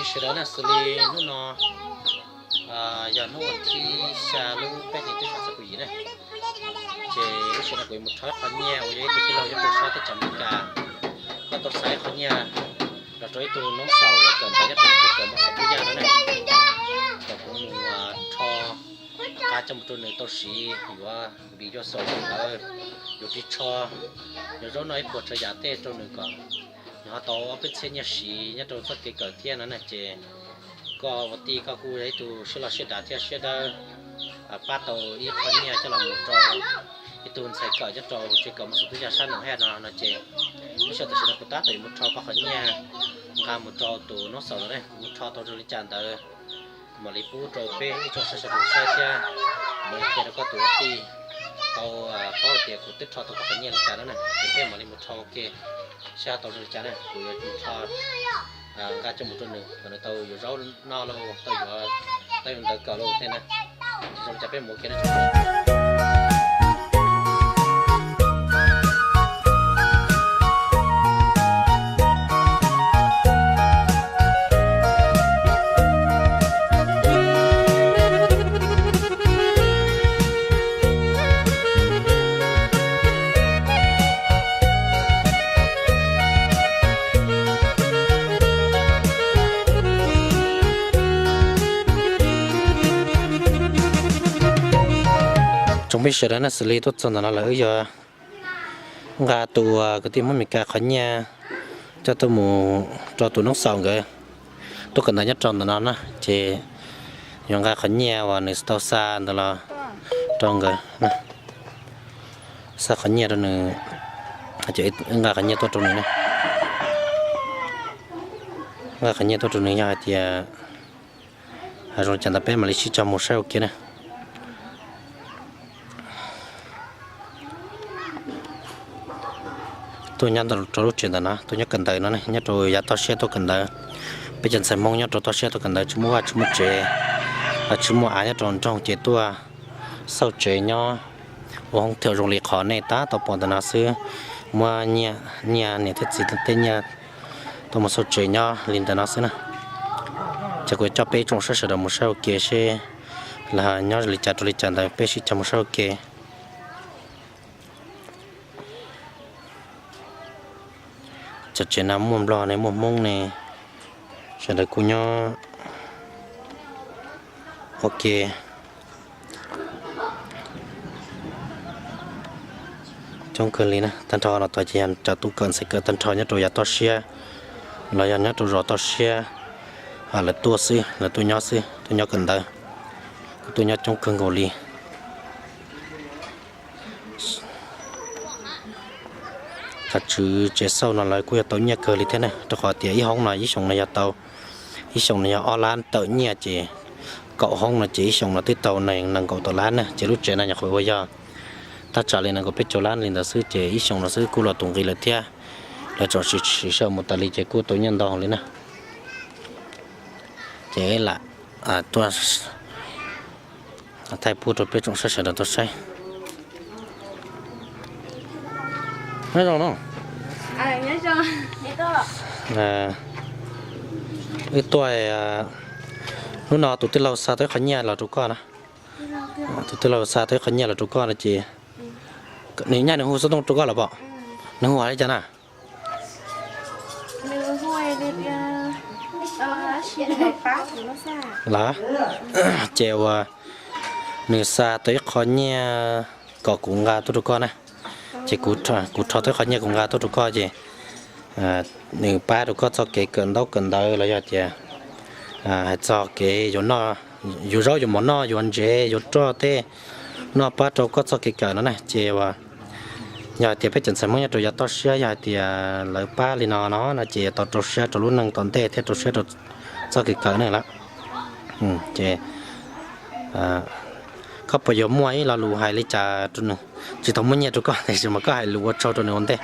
Sawv daws na, xws li hnub no yog hnub vas thib xya lub peb hlis teb xyoo xab puas yim na, ces lub sij hawm no kuv yuav mus rho qhov nyiaj uas yog ib tug tij laug nyob rau sab teb chaws Amelikas, koj tau xa ib qho nyiaj los rau ib tug noob xaus uas kawm ntawv nyob rau tsev kawm Mos Xos Tub Yaj no na, kom kuv mus rho nqa coj mus rau nws tau siv yuav npis yuav xaum ntawv, yuav ris tsho, yuav zaub noj ib puas tsav yam tej rau nws kom nws ho tau ob peb txhiab nyiaj siv nyob rau txoj kev kawm thiab no na. Ces koj ua tij koj kuj yog ib tug siab loj siab dav thiab siab dawb, pab tau ib qho nyiaj coj los mus rau ib tug ntxhais kawm nyob rau tsev kawm Mos Xos Tub Yaj sab Noom Haj no no ces lub sij hawm tam sim no kuv tab tom yuav mus rho koj qhov nyiaj nqa mus rau tus noob xaus ntawd ne, kuv mus rho tau zoo li cas ntawd mam li pub rau peb ib tsoom saib sawv daws saib thiab mam li qhia rau koj tus ua tij tau paub tias kuv twb rho tau koj qhov nyiaj li cas na, ces peb mam li mus rho ua ke saib tau zoo li cas na. Kuv yuav mus rho nqa coj mus rau nws kom nws tau yuav zaub noj lauj, tau yuav, tau yuav ntawv kawm lauj tej na. Ces zoo li cas peb mus ua ke na. Tsoom phooj ywg sawv daws na, xws li tuaj txog ntawm no lawm wb yuav nqa tus kwv tij Hmoob Amelikas qhov nyiaj coj tuaj mus rau tus noob xaus nkawd tuaj kawm ntawv nyob rau ntawm no na, ces yuav nqa qhov nyiaj uas nws tau xa ntawd los rau nkawd, xa qhov nyiaj rau nws, nqa qhov nyiaj tuaj rau nws na. Nqa qhov nyiaj tuaj rau nws yog hais tias zoo li cas ntawd peb mam li sib cog mus saib ua ke na. Tuaj nyob rau lub tsev ntawm no, tuaj nyob kawm ntawv no ne, nyob rau yav toj siab tuaj kawm ntawv. Peb cov ntxhais Hmoob nyob rau toj siab tuaj kawm ntawv tsis muaj vaj tsis muaj tsev, tsis muaj av nyob rau nroog ces tuaj xauj tsev nyob ua hoob thiaj zoo li qhov nej tab tom pom ntawm no xwb. Muab nyiaj niam thiab txiv tej nyiaj tuaj mus xauj tsev nyob li ntawm no xwb na. Ces kuv coj peb tsoom saib sawv daws mus saib ua ke seb lawv nyob li cas rau li cas ntawd peb sib cog mus saib ua ke. Cov tsev no muaj Nplog ne, muaj Hmoob ne, sawv daws kuj nyob ua ke coob kawg li na. Tag nrho los tod ces yog cov tub kawm ntxhais kawm tag nrho nyob rau yav toj siab los yog nyob rau zos toj siab, lawv tuaj xwb, lawv tuaj nyob xwb, tuaj nyob kawm ntawv, kuj tuaj nyob coob kawg nkaus li. Qhov tswv tsev xauj no lawv kuj yog tau nyiaj kawg li thiab na, rau qhov tias ib hoob no ib xyoos no yog tau, ib xyoos no yog ob lab tawm nyiaj ces kaum hoob no ces ib xyoos no twb tau nees nkaum tawm lab na, ces lub tsev no nyuam qhuav ua yog thaj tsam li nees nkaum peb caug lab li ntawd xwb ces ib xyoos no xwb kuj los tus nqi lawm thiab. Lawv tseem siv sij hawm mus tas li ces kuj tau nyiaj ntau li na. Ces lam tuaj thaij pub rau peb tsoom saib sawv daws tau saib. Nyob zoo no. Wb tuaj, hnub no tus tij laug xa tau ib qho nyiaj los rau koj na. Tus tij laug xa tau ib qho nyiaj los rau koj no ces nws nyaj nws hu xov tooj rau koj los pom? Nws hu hais li cas na? Los, ces uas nws xa tau ib qho nyiaj kom kuv nqa tuaj rau koj na. Ces kuv rho tau ib qho nyiaj kuv nqa tuaj rau koj ces nws pab rau koj txoj kev kawm ntaub kawm ntawv los yog tias hais txog kev yuav zaub yuav mov noj, yuav ntsev yuav roj tej, noj pab rau koj txoj kev kawm no na. Ces uas yog hais tias peb cov ntxhais Hmoob nyob rau yav toj siab yog hais tias lawv pab li no no no ces yuav tau rau siab rau lub neej tom ntej thiab rau siab rau txoj kev kawm ne lawm. Ces koj puas yuav muaj ib lo lus hais li cas rau nws? Tsis tau muaj nyiaj rau koj tiam sis mas koj hais lus ua tsaug rau nws ua ntej.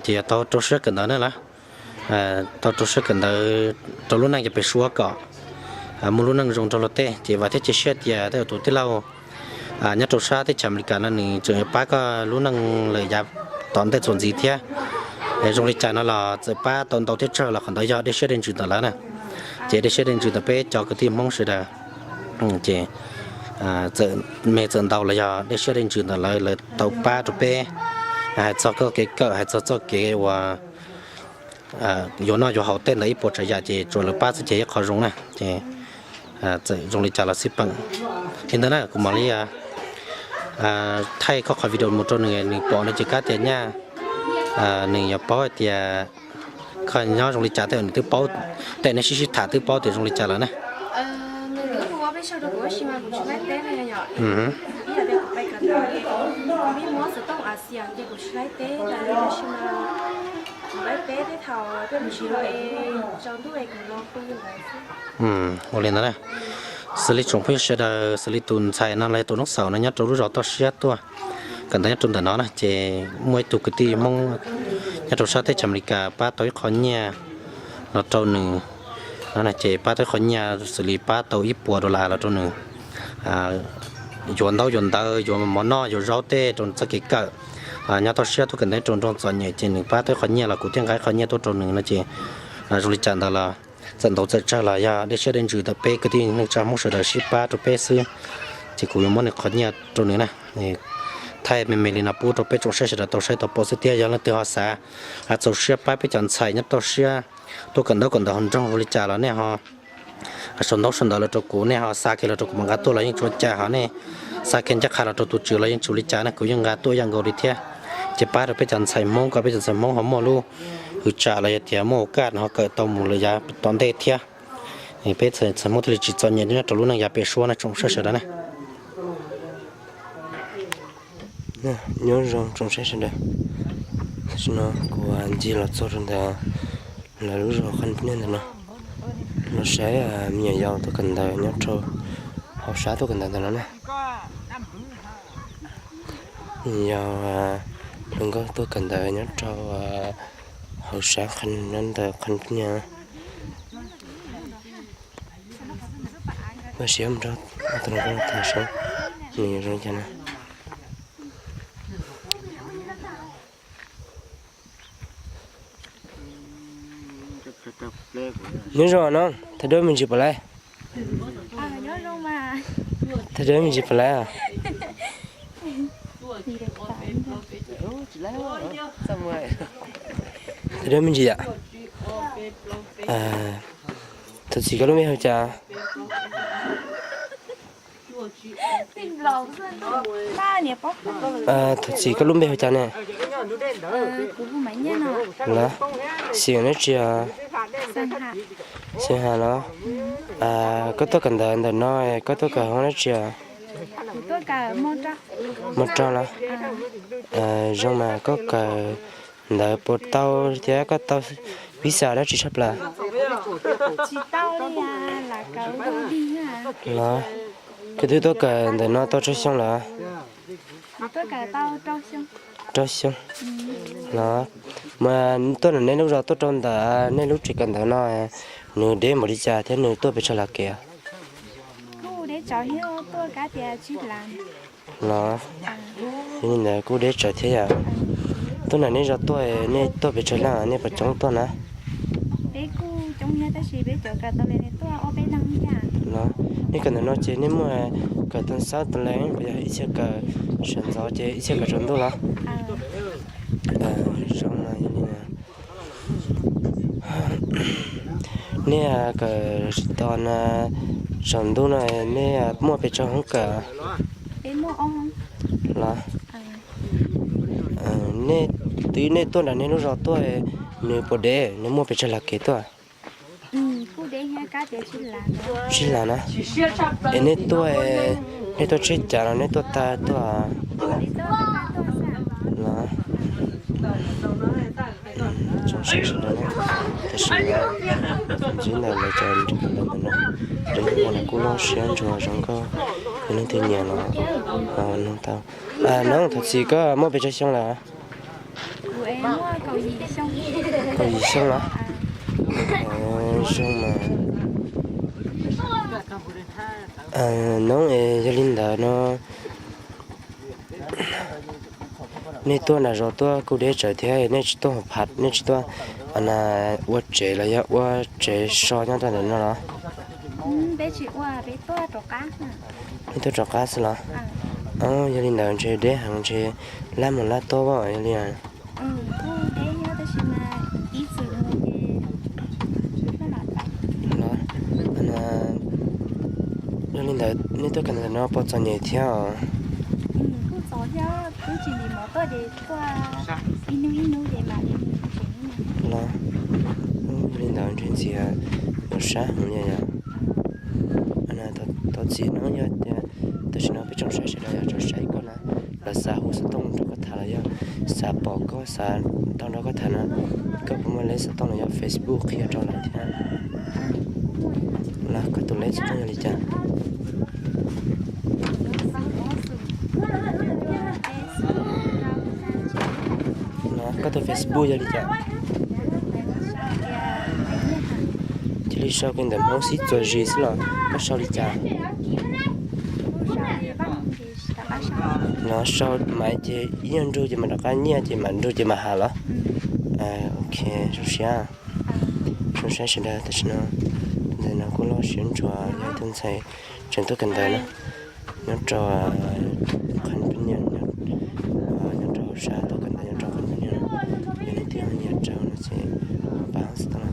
Ces yuav tau rau siab kawm ntawv na lawm. Tau rau siab kawm ntawv rau lub neej ces pem suab kom muaj lub neej zoo rau luag tej. Ces vam thiab cia siab tias tej tus tij laug nyob rau sab teb chaws Amelikas no nws tseem yuav pab koj lub neej lawm yav tom ntej txuas ntxiv thiab. Zoo li cas no los txawm pab tau ntau thiab tsawg los qhov ntawd yog dej siab dej ntsws ntawm lawv na. Ces dej siab dej ntsws ntawm peb cov kwv tij Hmoob sawv daws, ces txawm me txawm ntau los yog dej siab dej ntsws ntawm lawv, lawv tau pab rau peb hais txog koj kev kawm, hais txog txoj kev uas yuav noj yuav haus tej ntawd ib puas tsav yam ces tsuas lawv pab xwb ces ib qho zoo na. Ces txawm zoo li cas los xij peem li ntawd na, kuv mam li thaij koj qhov video mus rau nws, nws pom no ces kab tias nyaj nws yuav paub hais tias koj nyob zoo li cas, tej nws twb paub, tej nej sib sib tham twb paub tias zoo li cas lawm na. Ua li ntawd na, xws li tsoom phooj ywg sawv daws, xws li tus ntxhais no los yog tus noob xaum no nyob rau lub zos toj siab tuaj kawm ntawv nyob rau ntawm no na, ces muaj ib tug kwv tij Hmoob nyob rau sab teb chaws Amelikas pab tau ib qho nyiaj los rau nws no, ces pab tau ib qho nyiaj xws li pab tau ib puas dollar los rau nws yuav ntaub yuav ntawv, yuav mov noj yuav zaub tej rau nws txoj kev kawm. Nyob toj siab tuaj kawm ntawv rau nroog txom nyem ces nws pab tau ib qho nyiaj los kuv thiaj nqa ib qho nyiaj tuaj rau nws no ces zoo li cas ntawd los txawm ntau txawm tsawg los yog dej siab dej ntsws ntawm peb kwv tij neej tsa Hmoob sawv daws sib pab rau peb xwb. Ces kuv yuav muab nws qhov nyiaj rau nws na. Thaij me me li no pub rau peb tsoom saib sawv daws tau saib tau paub xwb thiab yog leej twg ho xav txaus siab pab peb cov ntxhais nyob toj siab tuaj kawm ntaub kawm ntawv hauv nroog zoo li cas los nej ho sau ntaub sau ntawv los rau kuv, nej ho xa kiag los rau kuv mam nqa tuaj los yeej tsis ua cas, ho nej xa kiag ncaj qha los rau tus tswv los yeej tsis ua li cas na, kuv yeej nqa tuaj ib yam nkaus li thiab. Ces pab rau peb cov ntxhais Hmoob, kom peb cov ntxhais Hmoob ho muaj lub hwv tsam los yog tias muaj ua kaj ho kawm tau mus lawm yav tom ntej thiab. Peb ntxhais Hmoob thiaj li tsis txom nyem nyob rau lub neej yav pem suab na tsoom saib sawv daws na. Nyob zoo tsoom saib sawv daws, tam sim no kuv ncig los txog rau ntawm lawv lub zos qhov niag ntawm no, los saib me nyuam yaus tuaj kawm ntawv nyob rau hauv sab tuaj kawm ntawv ntawm no na. Yog hluas nkauj tuaj kawm ntawv nyob rau hauv sab nyob ntawm qhov niag vaj siab mus rau tus hluas nkauj tag saib nws zoo li cas na. Nyob zoo no, thov duab me ntsis puas laiv? Thov duab me ntsis puas laiv? Thov duab me ntsis yom. Thov txim, koj lub npe hu cas? Thov txim, koj lub npe hu cas ne? Los, xeem nyob tsi os? Xeem Has los? Koj tuaj kawm ntawv ntawm no, koj tuaj kawm hoob dab tsi os? Mos rog los? Zoo mas, koj kawm ntawv puas tau thiab koj tau visa dab tsi tshaj plaws? Los, koj twb tuaj kawm ntawm no tau tsawg xyoo lawm? Rau xyoo. Los, mas tuaj ntawm nej lub zos tuaj rau ntawm nej lub tsev kawm ntawv no, nws deb npaum li cas thiab nws tuaj pes tsawg las kev? Los, yog li ntawd kuj deb tsawv thiab yom. Tuaj ntawm nej zos tuaj, nej tuaj pes tsawg leej, nej puas coob tuaj na? Los, nej kawm ntawm no ces nej muaj kawm tag xab tag leej puas yog ib txhia kawm sawv ntxov ces ib txhia kawm tsaus ntuj los? Zoo mas yog li ntawd. Nej kawm tos na, tsaus ntuj no nej muaj pes tsawg hoob kawm? Los, nej, twb nej tuaj nram nej lub zos tuaj, nws puas deb, nws muaj pes tsawg las kev tuaj? Tsis las na. Es nej tuaj, nej tuaj tsheb cav los nej tuaj taw tuaj? Los, tam sim no tus ntxhais ntawd lawv cov nrog ntawm no, lawv kuj loj siab ntsuag zoo nkauj, yog leej twg nyiam los nug tau. Nob, thov txim, koj muaj pes tsawg xyoo lawm? Kaum yim xyoo los? Zoo mas. Nob, es yog li ntawd no, Nej tuaj nram zos tuaj kuj deb tsawv thiab, nej tsis tuaj hauv phav, nej tsis tuaj ua tsev los yog ua tsev so nyob rau ntawm no los? Nej tuaj rov qab xwb los? Yog li ntawd ntshe deb heev, ntshe lab mus lab tuaj yog li. Los, yog li ntawd nej tuaj kawm ntawv no puas txom nyem thiab os? Los, yog li ntawd ntshe ntxiv yuav sab heev li yom. Thov txim no yog tias tam sim no peb tsoom saib sawv daws yog tsoom saib koj na, lawv xav hu xov tooj nrog koj tham los yog xav pom koj, xav tau nrog koj tham na, koj puas muaj leb xov tooj los yog Facebook qhia rau lawv thiab? Los koj tus leb xov tooj yog li cas? Los koj tus Facebook yog li cas? Cia li sau kiag ntawm Hmoob Xib Txuas Zis xwb los koj sau li cas? Los sau maiv ces ib nyuag nrug ces mam rov qab nyiaj ces mam nrug ces mam has los. Ok, zoo siab, zoo saib sawv daws tam sim no. Tus ntxhais no kuj loj siab ntshua, yog tus ntxhais tseem tuaj kawm ntawv na, nyob rau qhov pib niam, nyob rau hauv sab tuaj kawm ntawv nyob rau qhov pib niam. Yog leej twg ho nyiam raug no ces pab xov tooj.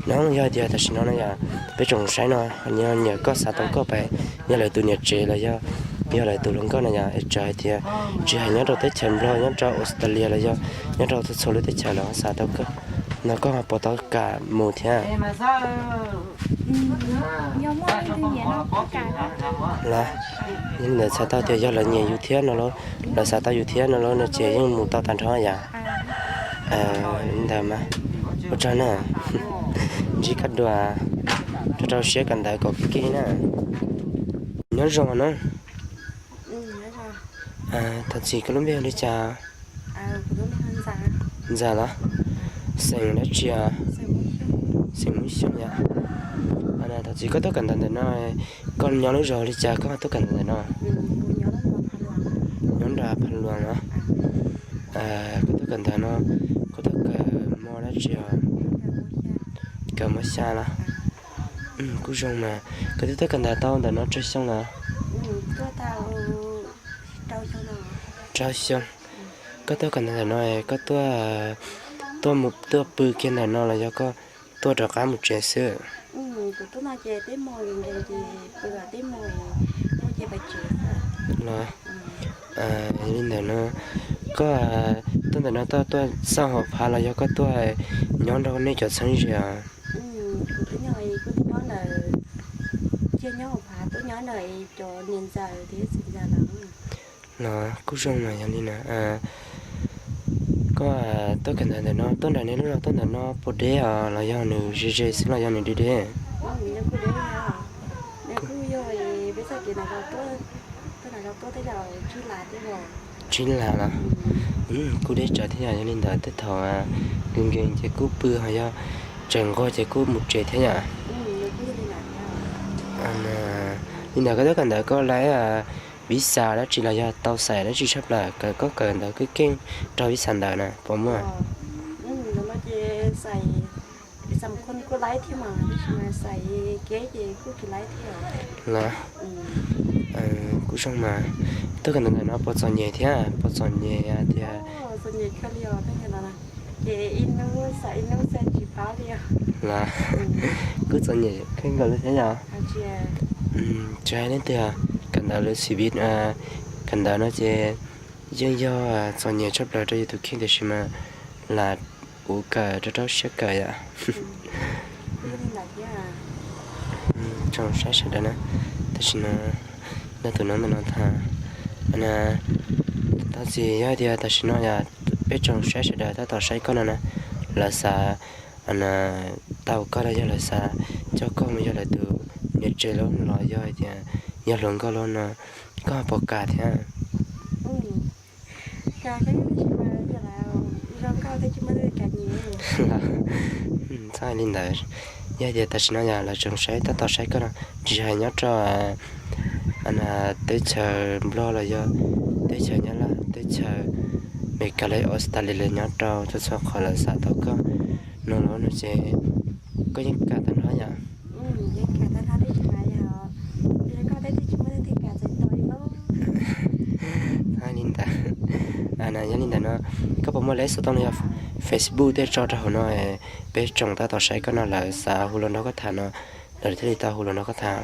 No yog tias tam sim no no yog peb tsoom saib no nyiam koj xav tau koj pais yog lawv tus niam tsev los yog yog lawv tus hluas nkauj no yog es txawm hais tias tsis hais nyob rau teb chaws Nplog, nyob rau Australia los yog nyob rau txhua txhua lub teb chaws los xav tau koj no koj ho puas tau kam mus thiab? Los, yog li ntawd txhais tau tias yog lawv nyiam yus thiab no los, lawv xav tau yus thiab no los no ces yeej mus tau tag nrho yom. Li ntawd mas ua tsaug na, ntsib koj dua, rau rau siab kawm ntawv kom keej na. Nyob zoo na. Thov txim, koj lub npe hu li cas? Ntxawm los? Xeem dab tsi os? Xeem Hmoob Xyooj yom. Thov txim, koj tuaj kawm ntawv ntawm no, koj nyob lub zos li cas koj tuaj kawm ntawv ntawm no? Nyob nram Pha Luas los? Koj tuaj kawm ntawv no, koj tuaj kawm hmo dab tsi os? Kawm hmo xya los? Kuj zoo mas. Koj twb tuaj kawm ntawv tau ntawm no tsawg xyoo lawm? Rau xyoo. Koj tuaj kawm ntawv ntawm no, koj tuaj, tuaj pw kiag ntawm no los yog koj tuaj rov qab mus tsev xwb? Los, li ntawm no, koj tuaj ntawm no tuaj xauj hauv phav los yog koj tuaj nyob nrog nej cov txheeb ze os? Los kuj zoo mas yog li na. Koj tuaj kawm ntawv ntawm no, tuaj nram nej lub zos tuaj ntawm no puas deb os los yog nws ze ze xwb los yog nws deb deb? Tsib las los? Kuj deb tsawv thiab yom, yog li ntawd tej thaum nkees nkees ces kuj pw, ho yog tseem nquag ces kuj mus tsev thiab yom. Li ntawd koj tuaj kawm ntawv koj laib visa dab tsi los yog tau xais dab tsi tshaj plaws kawm, koj kawm ntawv keej keej raug visa ntawd na puas muaj? Los, kuj zoo mas. Tuaj kawm ntawv ntawm no puas txom nyem thiab, puas txom nyem tias? Los, kuj txom nyem kawg nkaus li thiab yom. Tsis hais leej twg kawm ntawv lawv xim viv, kawm ntawv no ces yeej yog txom nyem tshaj plaws rau yus tus kheej tiam sis mas lam ua kawm rau rau siab kawm yom. Tsoom saib sawv daws na, tam sim no nrog tus no ntawm no tham, thov txim yog tias tam sim no yog peb tsoom saib sawv daws tab tom saib koj no na, lawv xav tau koj los yog lawv xav coj koj mus yog lawv tus niam tsev los yog hais tias yog hluas nkauj los no, koj puas kam thiab? Txhob hais li ntawd, yog tias tam sim no yog lawv tsoom saib tab tom saib koj no, tsis hais nyob rau teb chaws Nplog los yog teb chaws Nyab Laj, teb chaws Meskas los Australia los nyob rau txhua txhua qhov lawv xav tau koj no los no ces koj yeej kam tag nrho yom. Li ntawd, yog li ntawd no koj puas muaj lej xov tooj no yog Facebook tej tso rau hauv no, peb tsoom tab tom saib koj no lawv xav hu los nrog koj tham no, lawv thiaj li tau hu los nrog koj tham.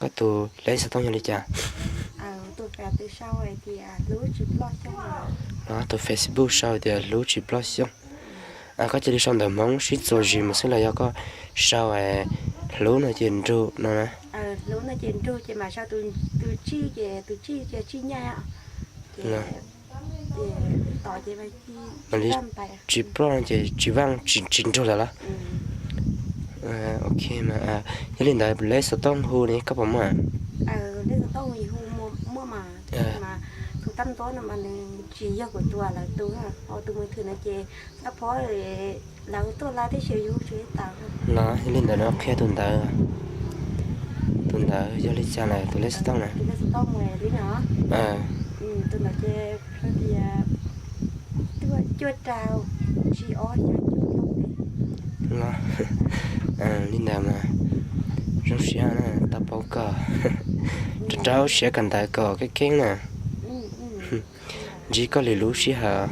Koj tus lej xov tooj yog li cas? Tus Facebook sau tias hlub tsis ploj xyoob. Koj cia li sau ntawv Hmoob sib txuas zis mus xwb los yog koj sau hlub no ces nrug no na? Tus tsis, tus tsis, tus tsis nyaj. Mam li tsis ploj no ces tsis vaaj, tsis nrug lawm los? Ok, yog li ntawd lej xov tooj hu ne koj puas muaj? Tus tab ntuab no mas nws tsis yog kuv tus, lawv tus, tus mus thwm no ces xab phob lawv tuaj lawv tib si yus tsis tau. Los yog li ntawd no qhia tus ntawd, tus ntawd yog li cas lawm tus lej xov tooj na? Tus lej xov tooj li no, tus ntawd ces tias cuaj rau tsib ob xya cuaj. Los li ntawd mas zoo siab na, tau paub koj, rau rau siab kawm ntawv kom keeb keeb na. Ntsib koj li lub sij hawm.